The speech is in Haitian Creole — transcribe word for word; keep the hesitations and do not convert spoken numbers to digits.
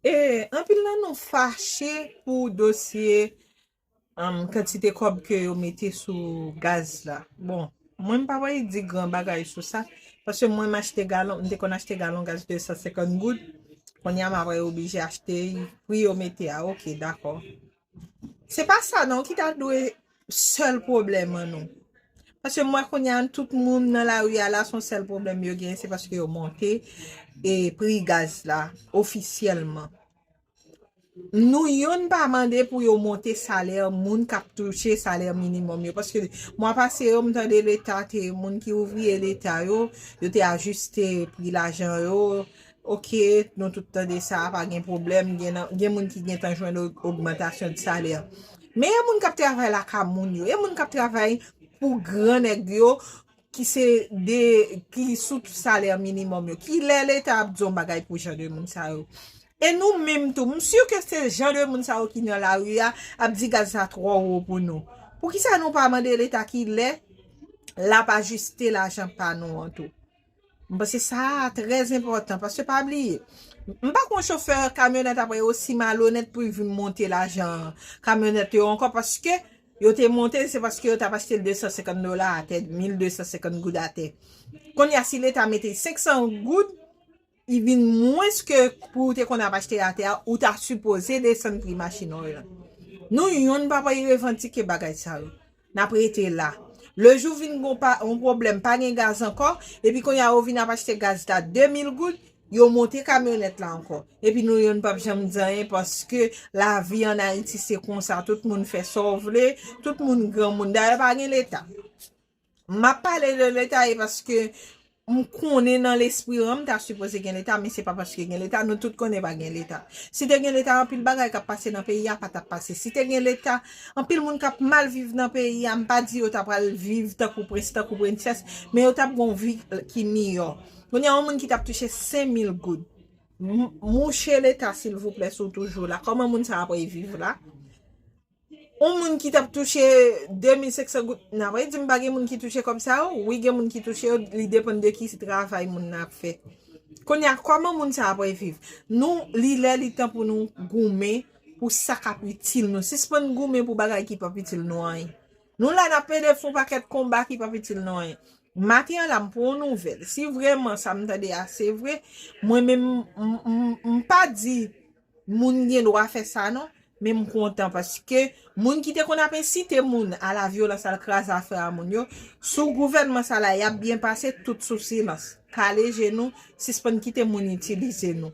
E anpil nan nou fache pou dosye um, kantite kòb ke yo mete sou gaz la. Bon, mwen m pa pral di gran bagay sou sa, paske mwen m achte galon, m te konn achte galon gaz de san senkant goud. Kounye a m ap oblije achte pri yo mete a. Ok, dakò. Se pa sa non ki ta dwe sèl pwoblèm an nou. Paske m wè kounye a tout moun nan lari a la, se yon sèl pwoblèm yo gen, se paske yo monte e pri gaz la ofisyèlman. Nou yonn pa mande pou yo monte salè moun k ap touche salè minimòm yo. Paske mwa pase yo, m tande Leta te, moun ki ouvriye Leta yo, yo te ajiste pri lajan yo. Ok, nou tout tande sa, pa gen pwoblèm. Gen, gen moun ki gentan jwenn ogmantasyon de salè. Men e moun k ap travay lakay moun yo, e moun k ap travay pou gran nèg yo, ki se de, ki sou salè minimòm yo. Kilè Leta ap di yon bagay pou jan de moun sa yo? E nou menm tou, m si ke se jan de moun sa yo ki nan lari a ap di gaz la twò wo pou nou. Poukisa nou pa mande Leta kilè l ap ajiste lajan pa nou an tou? M panse sa a trè enpòtan, paske pa bliye, m pa kwè yon chofè kamyonèt ap osi malonèt pou l vin monte lajan kamyonèt yo ankò, paske yo te monte, se paske yo t ap achte l de san senkant dola atè, mil de san senkant goud atè. Kounye a, si Leta mete senk san goud, li vin mwens ke pou w te konn ap achte atè a, ou ta sipoze desann pri machin ou yo. Nou yonn pa pral revandike bagay sa yo. N ap rete la. Le jou vin gon pa, yon pwoblèm, pa gen gaz ankò, epi kounye a yo vin ap achte gaz la de mil goud, yo monte kamyonèt la ankò. Epi nou yonn p ap janm di anyen, paske lavi ann Ayiti se konsa, tout moun fè sa w vle, tout moun granmoun. Dayè, pa gen Leta. M ap pale de Leta e paske m konnen nan lespri an, m ta sipoze gen Leta, men se pa paske gen Leta, nou tout konnen pa gen Leta. Si te gen Leta, anpil bagay k ap pase nan peyi a pa t ap pase. Si te gen Leta, anpil moun k ap mal viv nan peyi a, m pa di yo ta pral viv tankou prens, tankou prensès, men yo t ap gon vi ki miyò. Kounye a, yon moun ki t ap touche senk mil goud. M- Mouche Leta, silvouplè, si w toujou la, kòman moun sa ap viv la? Yon moun ki t ap touche de mil senk san goud, n ap di m pa gen moun ki touche kòb sa yo? Wi, gen moun ki touche yo, li depann de ki travay moun nan ap fè. Kounye a, kòman moun sa ap viv? Nou, li lè, li tan pou nou goumen pou sa k ap itil nou. Sispann goumen pou bagay ki p ap itil nou anyen. Nou la, n ap plede fè yon pakèt konba ki p ap itil nou anyen. Maten an la, m pran yon nouvèl. Si vrèman sa m tande a se vre, mwen menm, m, m, m pa di moun gen dwa fè sa non, men m kontan paske moun ki te konn ap ensite moun a la vyolans, al kraze afè a moun yo, sou gouvènman sa la, y ap byen pase, tout sou silans. Kale je nou, sispann kite moun itilize nou.